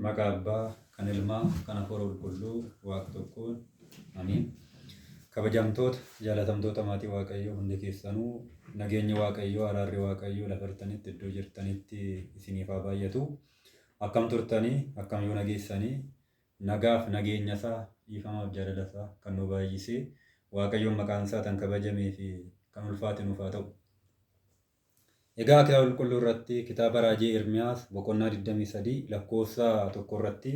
Maqaa Abbaa, kan Ilmaa, kan Hafuura Qulqulluu, Waaqa tokkoon. Amiin. Kabajamtoota, jaalatamtoota maatii Waaqayyoo hundi keessanuu nageenyi Waaqayyoo, araarri Waaqayyoo lafa jirtanitti, iddoo jirtanitti isiniif haa baay'atu. Akkam turtanii, akkam yoo nageessanii, nagaaf nageenya isaa, dhiifamaaf jaalala isaa kan nu baay'isee Waaqayyoon maqaan isaa kan kabajamee fi kan ulfaate nuuf haa ta'u. Egaa kitaaba qulqulluu irratti kitaaba raajii Ermiyaas boqonnaa 23 lakkoofsa 1 irratti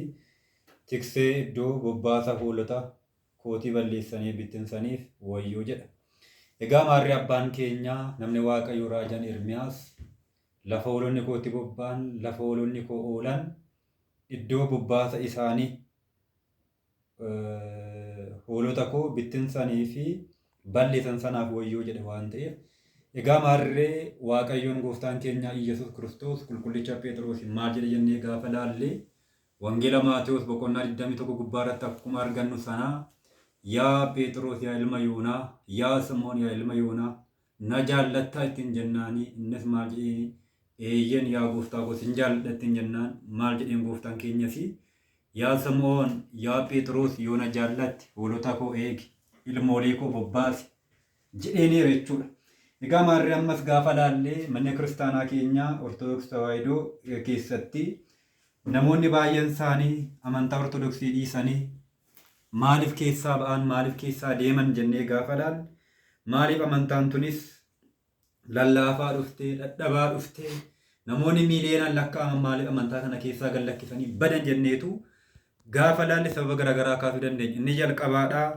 tiksee iddoo bobbaasa hoolota kootii balleessanii bittinsaniif wayyoo jedha. Egaa maarree abbaan keenya namni Waaqayyo raajaan Ermiyaas lafa hoolonni kootti bobba'an, lafa hoolonni koo oolan, iddoo bobbaasa isaanii hoolota koo bittinsanii fi balleessan sanaaf wayyoo jedhe waan ta'eef, egaa maarree Waaqayyoon gooftaan keenya Iyyasuus Kiristoos qulqullicha Pheexiroosiin maal jedhe jennee gaafa laalle, Wangeela Maatewos boqonnaa 21 gubbaa irratti akkuma argannu sanaa, yaa Pheexiroos yaa ilma Yoonaa, yaa Simoon yaa ilma Yoonaa, na jaallattaa ittiin jennaanii, innis maal jedheeni? Eeyyen yaa gooftaa koo sin jaalladha ittiin jennaan, maal jedheen gooftaan keenyasi? Yaa Simoon, yaa Pheexiroos, yoo na jaallatte hoolota koo eegi, ilmoolee koo bobbaasi jedheeniira jechuudha. Egaa maarree ammas gaafa laallee mana kiristaanaa keenyaa Ortodoksii Tawaahidoo keessatti namoonni baay'een isaanii amantaa Ortodoksii dhiisanii maaliif keessaa ba'an, maaliif keessaa deeman jennee gaafa laalle, maaliif amantaan tunis lallaafaa dhuftee, dhadhabaa dhuftee, namoonni miiliyoonaan lakkaa'aman maaliif amantaa kana keessaa gad lakkisanii badan jenneetu gaafa laalle sababa garaagaraa kaasuu dandeenya. Inni jalqabaadhaa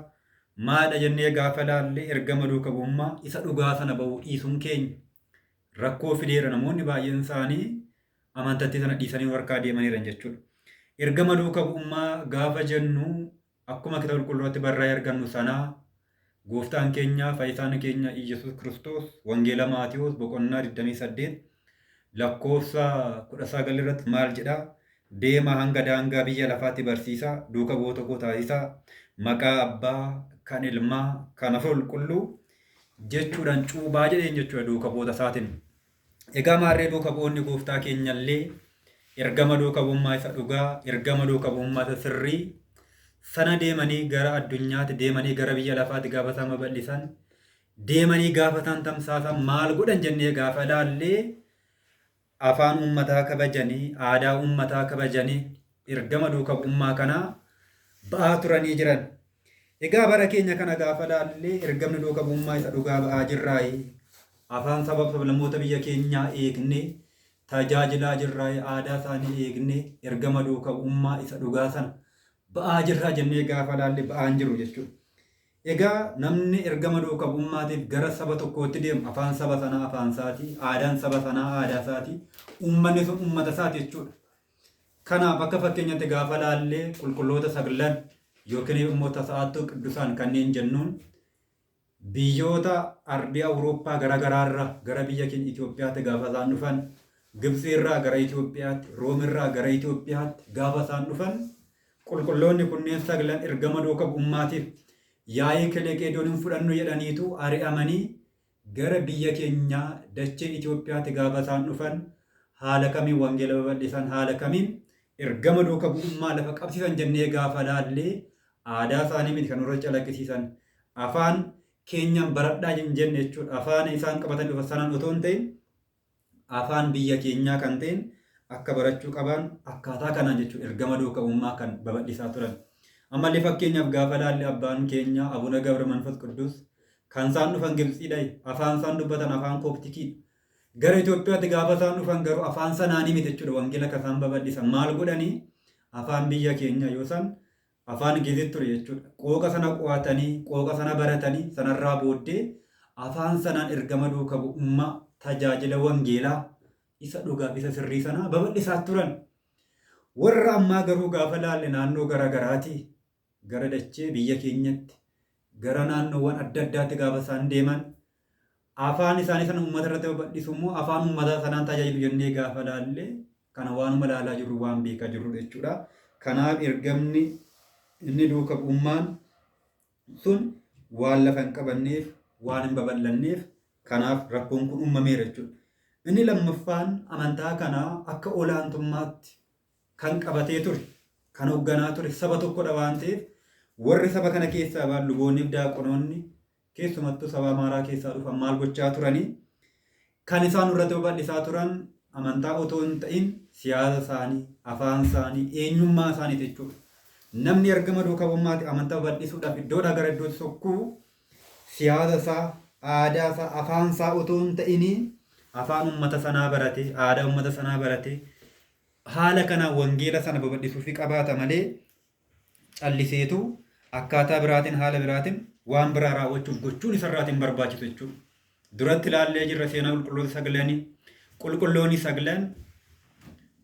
maadha jennee gaafa laalle, ergama duuka bu'ummaa isa dhugaa sana ba'uu dhiisuun keenya rakkoo fideera, namoonni baay'een isaanii amantattii sana dhiisanii harkaa deemaniiran jechuudha. Ergama duuka bu'ummaa gaafa jennu, akkuma kitaaba qulqulluutti barraa'ee argannu sanaa, gooftaan keenya fayyisaan keenya Iyyasuus Kiristoos Wangeela Maatiyuus boqonnaa 28 lakkoofsa 19 irratti maal jedhaa? Deema hanga daangaa biyya lafaatti barsiisaa, duuka bu'oota koo taasisaa, maqaa abbaa, kan ilmaa, kan hafuura qulqulluu jechuudhaan cuubaa jedheen jechuudha duuka bu'oota isaatiin. Egaa maarree duuka bu'oonni gooftaa keenyallee ergama duuka bu'ummaa isa dhugaa, ergama duuka bu'ummaa isa sirrii sana deemanii gara addunyaatti, deemanii gara biyya lafaatti gaafa isaan babal'isan, deemanii gaafa isaan tamsaasan maal godhan jennee gaafa ilaallee, afaan uummataa kabajanii, aadaa uummataa kabajanii ergama duuka bu'ummaa kanaa ba'aa turanii jiran. Egaa bara keenya kana gaafa ilaallee ergamni duuka bu'ummaa isa dhugaa ba'aa jirraayi? Afaan sabab sablammoota biyya keenyaa eegnee tajaajilaa jirraayi? Aadaa isaanii eegnee ergama duuka bu'ummaa isa dhugaa sana ba'aa jirraa jennee gaafa ilaalle, ba'aa hin jiru jechuudha. Egaa namni ergama duuka bu'ummaatiif gara saba tokkootti deemu afaan saba sanaa afaan isaatii, aadaan saba sanaa aadaa isaatii, uummanni sun uummata isaati jechuudha. Kanaaf akka fakkeenyatti gaafa laallee qulqulloota saglan yookiin immoo tasa'aattuu qiddusaan kanneen jennuun, biyyoota ardii Awurooppaa gara garaarraa gara biyya keenya Itoophiyaatti gaafa isaan dhufan, Gibxiirraa gara Itoophiyaatti, Roomirraa gara Itoophiyaatti gaafa isaan dhufan, qulqulloonni kunneen saglan ergama duuka bu'ummaatiif yaa'ii Keleqeedoon hin fudhannu jedhaniitu ari'amanii gara biyya keenyaa dachee Itoophiyaatti gaafa isaan dhufan, haala kamiin wangeela babal'isan, haala kamiin ergama duuka bu'ummaa lafa qabsiisan jennee gaafa laallee, aadaa isaanii miti kan nurra calaqqisiisan. Afaan keenyaan baradhaa hin jenne jechuudha. Afaan isaan qabatan dhufan sanaan otoo hin ta'in, afaan biyya keenyaa kan ta'in akka barachuu qaban akkaataa kanaan jechuudha ergama duuka bu'ummaa kan babal'isaa turan. Ammallee fakkeenyaaf gaafa laalle, abbaan keenya Abuna Gabra Manfas Qudduus kan isaan dhufan Gibxiidha. Afaan isaan dubbatan afaan Kooptikiidha. Gara Itoophiyaatti gaafa isaan dhufan garuu afaan sanaanii miti jechuudha wangeela kan isaan babal'isan. Maal godhanii? Afaan biyya keenyaa yoo isaan afaan Giizit ture jechuudha. Qooqa sana qo'atanii, qooqa sana baratanii, sanarraa booddee afaan sanaan ergama duuka bu'ummaa tajaajila wangeelaa isa dhugaaf isa sirrii sanaa babal'isaa turan. Warra ammaa garuu gaafa laalle, naannoo gara garaatii gara dachee biyya keenyatti, gara naannoowwan adda addaatti gaafa isaan deeman, afaan isaanii sana uummata irratti babal'isu immoo afaan uummataa sanaan tajaajilu jennee gaafa laalle, kana waanuma laalaa jirru, waan beekaa jirrudha jechuudha. Kanaaf ergamni inni duuka bu'ummaan sun waan lafa hin qabanneef, waan hin babal'anneef, kanaaf rakkoon kun uumameera jechuudha. Inni lammaffaan amantaa kanaa akka olaantummaatti kan qabatee ture, kan hoogganaa ture saba tokkodha waan ta'eef warri saba kana keessaa ba'an luboonni fi daaqonoonni keessumattuu saba Amaaraa keessaa dhufan maal gochaa turanii kan isaan irratti babal'isaa turan amantaa otoo hin ta'in siyaasa isaanii, afaan isaanii, eenyummaa isaanii jechuudha. Namni ergama duukaa bu'ummaati amantaa babal'isuudhaaf iddoodhaa gara iddootti sokkuu siyaasa isaa, aadaa isaa, afaan isaa otoo hin ta'in afaan uummata sanaa barate, aadaa uummata sanaa barate, haala kanaan wangeela sana babal'isuufi qabaata malee calliseetu akkaataa biraatiin haala biraatiin waan biraa raawwachuuf gochuun isarraatiin barbaachisu jechuudha. Duratti ilaallee jirra seenaa qulqulloota saglanii. Qulqulloonni saglan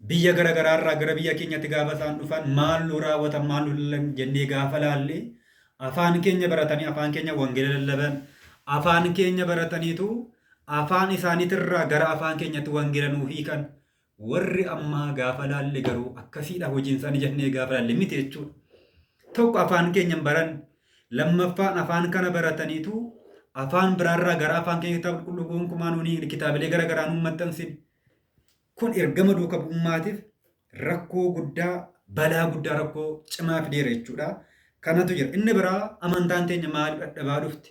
biyya gara garaarraa gara biyya keenyatti gaafa isaan dhufan maal nu raawwatan maal nu lallaban jennee gaafa laalle afaan keenya baratanii afaan keenya wangeela lallaban afaan keenya barataniitu afaan isaaniitirraa gara afaan keenyatti wangeela nuu hiikan. Warri ammaa gaafa laalle garuu akkasiidha hojiin isaanii jennee gaafa laalle miti jechuudha. Tokko afaan keenya hin baran, lammaffaan afaan kana barataniitu afaan biraarraa gara afaan keenya kitaaba qulqulluu gonkumaa nuuni kitaabilee gara garaa nuun maxxansine. Kun ergama duuka bu'ummaatiif rakkoo guddaa, balaa guddaa, rakkoo cimaa fideera jechuudha. Kanatu jira. Inni biraa amantaan teenya maaliif dhadhabaa dhufte?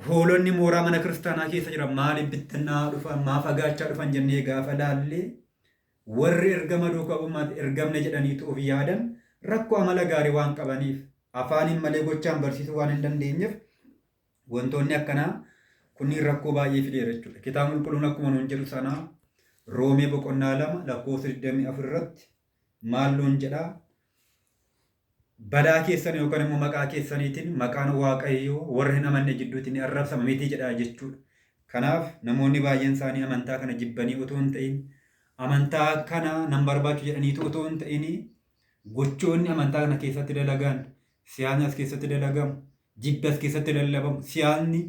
Hoolonni mooraa mana kiristaanaa keessa jiran maaliif bittinnaa'aa dhufan, maa fagaachaa dhufan jennee gaafa laalle warri ergama duukaa bu'ummaatti ergamne jedhaniitu of yaadan rakkoo amala gaarii waan qabaniif afaaniin malee gochaan barsiisuu waan hin dandeenyeef wantoonni akkanaa kunniin rakkoo baay'ee fideera jechuudha. Kitaabni qulqulluun akkuma nuun jedhu sanaa Roomee boqonnaa 2 lakkoofsa 24 irratti maal nuun jedhaa? Balaa keessan yookaan immoo maqaa keessaniitiin maqaan Waaqayyoo warra hin amanne jidduutti ni arrabsama miti jedha jechuudha. Kanaaf namoonni baay'een isaanii amantaa kana jibbanii otoo hin ta'in, amantaa kana nan barbaachu jedhaniitu otoo hin ta'in, gochoonni amantaa kana keessatti dalagan, siyaasni as keessatti dalagamu, jibbi as keessatti lallabamu, siyaasni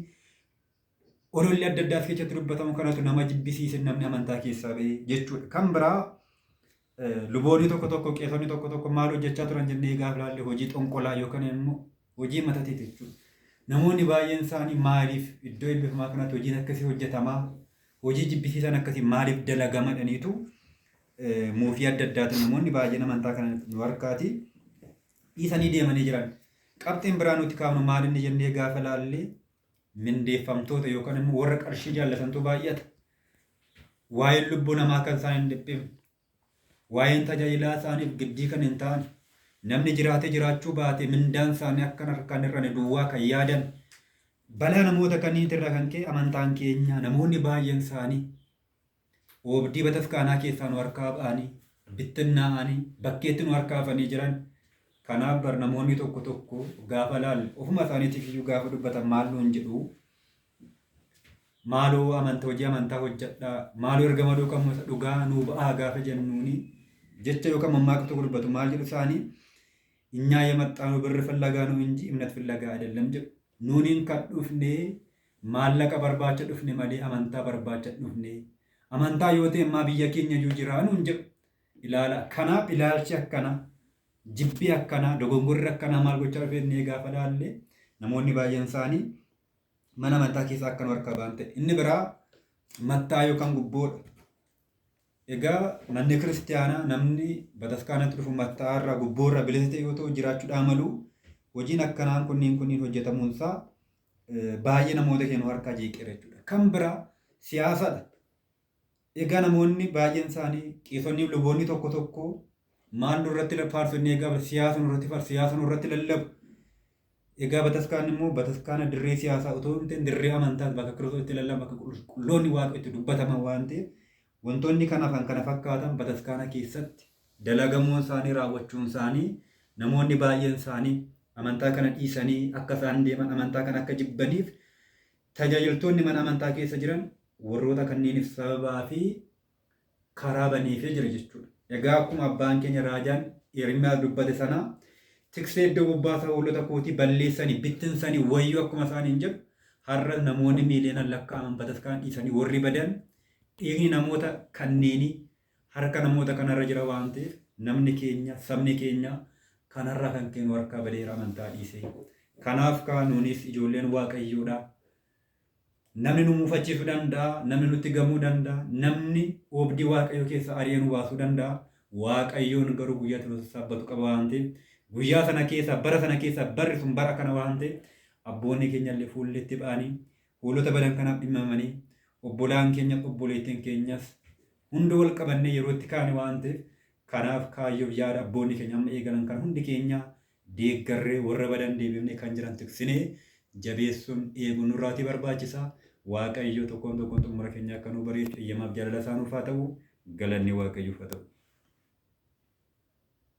ololli adda addaa as keessatti dubbatamu kanatu nama jibbisiise namni amantaa keessaa ba'e jechuudha. Kan biraa luboonni tokko tokko qeesonni tokko tokko maal hojjechaa turan jennee gaafa ilaalle hojii xonqolaa yookaan immoo hojii matateeti jechuudha. Namoonni baay'een isaanii maaliif iddoo eebbifamaa kanatti hojiin akkasii hojjetamaa hojii jibbisiisan akkasii maaliif dalagama jedhaniitu muufii adda addaatiin namoonni baay'een amantaa kana nu harkaati dhiisanii deemanii jiran. Qabxiin biraa nuti kaafnu maal inni jennee gaafa ilaalle mindeeffamtoota yookaan immoo warra qarshii jaallatantu baay'ata. Waa'een lubbuu namaa kan isaan hin dhiphifne, waa'een tajaajilaa isaaniif giddii kan hin taane, namni jiraatee jiraachuu baate mindaan isaanii akka harkaan hir'ane duwwaa kan yaadan, balaa namoota kanniitirraa kan ka'e amantaan keenya namoonni baay'een isaanii oobdii bataskaanaa keessaa nu harkaa ba'anii, bittinnaa'anii, bakkeetti nu harkaa hafanii jiran. Kanaaf bar namoonni tokko tokko gaafa laalle ofuma isaaniitiif iyyuu gaafa dubbatan maal nuun jedhu? Maaloo amanta hojii amantaa hojjedhaa, maaloo ergama duukaa bu'umsa dhugaa nuu ba'aa gaafa jennuuni jecha yookaan mammaaka tokko dubbatu maal jedhu isaanii inyaa yemaxxaanuu birri fillagaa nuu inji imnat fillagaa adellam jedhu. Nuuniin kan dhufne maallaqa barbaacha dhufne malee amantaa barbaacha hin dhufne. Amantaa yoo ta'e immaa biyya keenya iyyuu jiraa nuun jedhu. Ilaala kanaaf ilaalchi akkanaa jibbi akkanaa dogongorri akkanaa maal gochaa dhufe jennee gaafa laalle namoonni baay'een isaanii mana amantaa keessa akka nu harkaa ba'an ta'e. Inni biraa mattaa yookaan gubboodha. Egaa manni kiristiyaanaa namni bataskaanatti dhufu mattaa irraa gubboo irraa bilisa ta'e yoo ta'u jiraachuudhaa malu hojiin akkanaan kunniin kunniin hojjetamuunsaa baay'ee namoota keenya nu harkaa jeeqeera jechuudha. Kan biraa siyaasadha. Egaa namoonni baay'een isaanii qeesonni luboonni tokko tokko maal nurratti faarsu inni egaa siyaasa nurratti faarsu siyaasa nurratti lallabu. Egaa bataskaanni immoo bataskaana dirree siyaasaa otoo hin ta'in dirree amantaati bakka Kiristoos itti lallabu bakka qulqulloonni waaqa itti dubbataman waan ta'eef wantoonni kanaaf kan kana fakkaatan bataskaana keessatti dalagamuun isaanii raawwachuun isaanii namoonni baay'een isaanii amantaa kana dhiisanii akka isaan deeman amantaa kana akka jibbaniif tajaajiltoonni mana amantaa keessa jiran warroota kanneeniif sababaa fi karaa baneefii jira jechuudha. Egaa akkuma abbaan keenya raajaan Ermiyaas dubbate sana tiksee iddoo bobbaasa hoolota kootii balleessanii bittinsanii wayyoo akkuma isaaniin jedhu har'a namoonni miiliyoonaan lakkaa'aman bataskaan dhiisanii warri badan dhiigni namoota kanneenii harka namoota kanarra jira waan ta'eef namni keenya sabni keenya kanarraa kan kennu harkaa badeera amantaa dhiisee. Kanaaf kaa nuunis ijoolleen waaqayyoodha. Namni nu muufachiisuu danda'a, namni nutti gamuu danda'a, namni oobdii Waaqayyoo keessaa ari'ee nu baasuu danda'a. Waaqayyoon garuu guyyaa itti nu sassaabbatu qaba waan ta'eef guyyaa sana keessa bara sana keessa barri sun bara kana waan ta'eef abboonni keenya illee fuulleetti ba'anii hoolota badan kanaaf dhimmamanii obbolaan keenyas obboleettiin keenyas hunda wal qabannee yeroo itti kaane waan ta'eef kanaaf kaayyoof yaada abboonni keenya amma eegalan kan hundi keenya deeggarree warra badan deebifnee kan jiran tiksinee jabeessuun eeguun nurraatii barbaachisa. Waaqayyo tokkoon tokkoon xumura keenya akka nu bareechu eeyyamaaf jaalala isaa nuuf haa ta'u. Galanni Waaqayyoof haa ta'u.